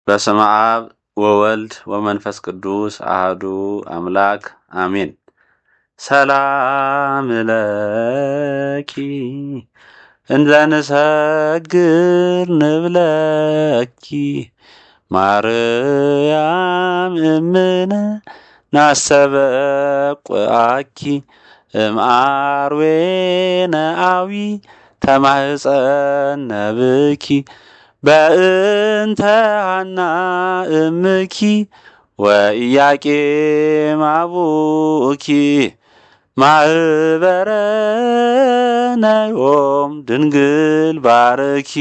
በስመ አብ ወወልድ ወመንፈስ ቅዱስ አህዱ አምላክ አሜን። ሰላም ለኪ እንዘ ንሰግር ንብለኪ ማርያም እምነ ናሰበቁአኪ እምአርዌነ አዊ ተማህፀነ ብኪ በእንተ ሐና እምኪ ወኢያቄም አቡኪ ማህበረነ ዮም ድንግል ባርኪ።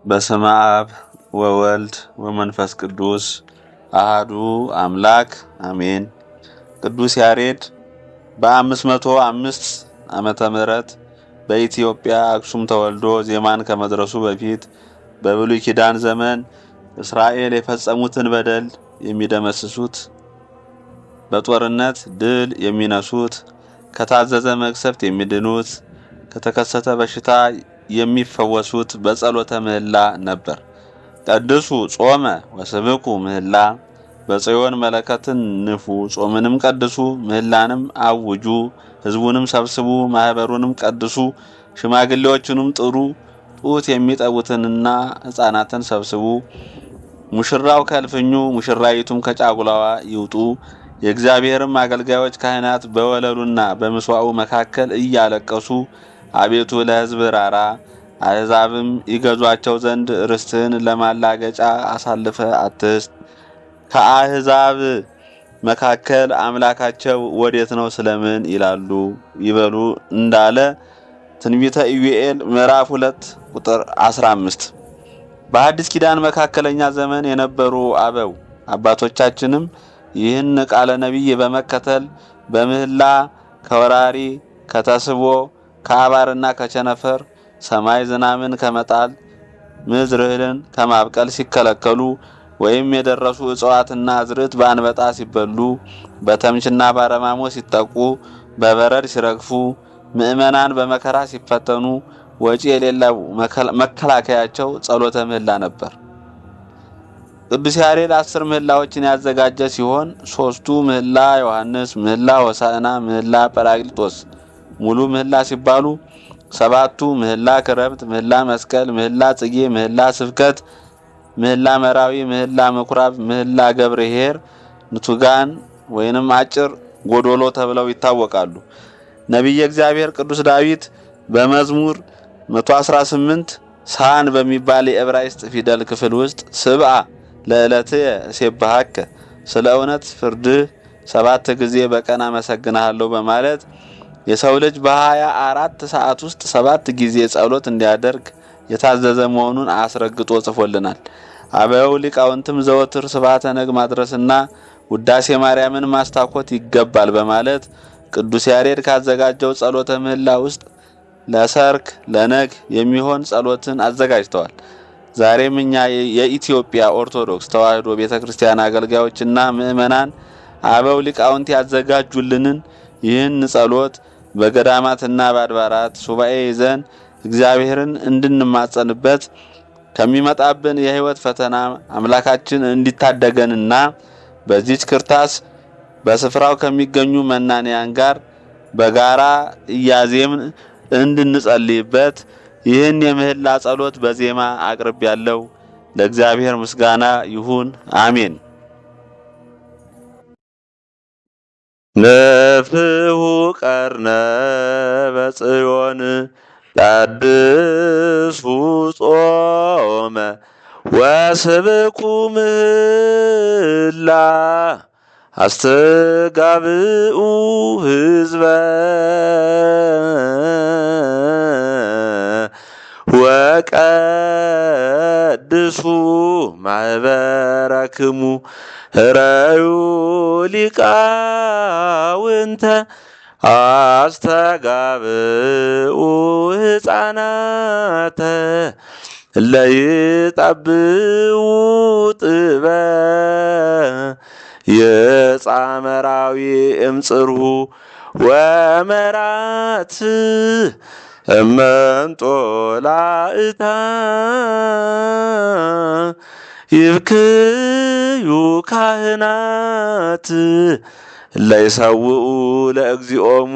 በስመ አብ ወወልድ ወመንፈስ ቅዱስ አሃዱ አምላክ አሜን። ቅዱስ ያሬድ በ505 ዓመተ ምህረት በኢትዮጵያ አክሱም ተወልዶ ዜማን ከመድረሱ በፊት በብሉይ ኪዳን ዘመን እስራኤል የፈጸሙትን በደል የሚደመስሱት፣ በጦርነት ድል የሚነሱት፣ ከታዘዘ መቅሰፍት የሚድኑት፣ ከተከሰተ በሽታ የሚፈወሱት በጸሎተ ምህላ ነበር። ቀድሱ ጾመ ወስብኩ ምህላ፣ በጽዮን መለከትን ንፉ፣ ጾምንም ቀድሱ፣ ምህላንም አውጁ፣ ሕዝቡንም ሰብስቡ፣ ማህበሩንም ቀድሱ፣ ሽማግሌዎቹንም ጥሩ፣ ጡት የሚጠቡትንና ሕፃናትን ሰብስቡ። ሙሽራው ከእልፍኙ ሙሽራይቱም ከጫጉላዋ ይውጡ። የእግዚአብሔርም አገልጋዮች ካህናት በወለሉና በምስዋዑ መካከል እያለቀሱ አቤቱ ለሕዝብ ራራ፣ አሕዛብም ይገዟቸው ዘንድ ርስትህን ለማላገጫ አሳልፈ አትስጥ። ከአሕዛብ መካከል አምላካቸው ወዴት ነው ስለምን ይላሉ ይበሉ እንዳለ ትንቢተ ኢዩኤል ምዕራፍ 2 ቁጥር 15። በሐዲስ ኪዳን መካከለኛ ዘመን የነበሩ አበው አባቶቻችንም ይህን ቃለ ነቢይ በመከተል በምህላ ከወራሪ ከተስቦ ከአባርና ከቸነፈር ሰማይ ዝናምን ከመጣል ምድር እህልን ከማብቀል ሲከለከሉ ወይም የደረሱ እጽዋትና አዝርዕት በአንበጣ ሲበሉ፣ በተምችና ባረማሞ ሲጠቁ፣ በበረድ ሲረግፉ፣ ምዕመናን በመከራ ሲፈተኑ ወጪ የሌለው መከላከያቸው ጸሎተ ምህላ ነበር። ቅዱስ ያሬድ 10 ምህላዎችን ያዘጋጀ ሲሆን 3ቱ ምህላ ዮሐንስ፣ ምህላ ሆሳዕና፣ ምህላ ጰራቅሊጦስ ሙሉ ምህላ ሲባሉ 7ቱ ምህላ ክረምት፣ ምህላ መስቀል፣ ምህላ ጽጌ፣ ምህላ ስብከት፣ ምህላ መራዊ፣ ምህላ ምኩራብ፣ ምህላ ገብርኄር ንቱጋን ወይንም አጭር ጎዶሎ ተብለው ይታወቃሉ። ነቢየ እግዚአብሔር ቅዱስ ዳዊት በመዝሙር 118 ሳን በሚባል የዕብራይስጥ ፊደል ክፍል ውስጥ ስብአ ለዕለትየ እሴብሐከ ስለ እውነት ፍርድህ 7 ጊዜ በቀን አመሰግንሃለሁ በማለት የሰው ልጅ በ24 ሰዓት ውስጥ 7 ጊዜ ጸሎት እንዲያደርግ የታዘዘ መሆኑን አስረግጦ ጽፎልናል። አበው ሊቃውንትም ዘወትር ስብሐተ ነግ ማድረስና ውዳሴ ማርያምን ማስታኮት ይገባል በማለት ቅዱስ ያሬድ ካዘጋጀው ጸሎተ ምህላ ውስጥ ለሰርክ ለነግ የሚሆን ጸሎትን አዘጋጅተዋል። ዛሬም እኛ የኢትዮጵያ ኦርቶዶክስ ተዋሕዶ ቤተክርስቲያን አገልጋዮችና ምእመናን አበው ሊቃውንት ያዘጋጁልንን ይህን ጸሎት በገዳማትና በአድባራት ሱባኤ ይዘን እግዚአብሔርን እንድንማጸንበት ከሚመጣብን የሕይወት ፈተና አምላካችን እንዲታደገንና በዚህች ክርታስ በስፍራው ከሚገኙ መናንያን ጋር በጋራ እያዜምን እንድንጸልይበት ይህን የምህላ ጸሎት በዜማ አቅርቤያለሁ። ለእግዚአብሔር ምስጋና ይሁን፣ አሜን። ንፍሑ ቀርነ በጽዮን ቀድሱ ጾመ ወስብኩ ምህላ አስተጋብኡ ሕዝበ ወቀድሱ ማህበረክሙ ህረዩ ሊቃውንተ አስተጋብኡ ሕፃናተ ለይጠብኡ ጥበብ የጻመራዊ እምጽርሁ ወመራት እመንጦላእታ ይብክዩ ካህናት ለይሰውኡ ለእግዚኦሙ።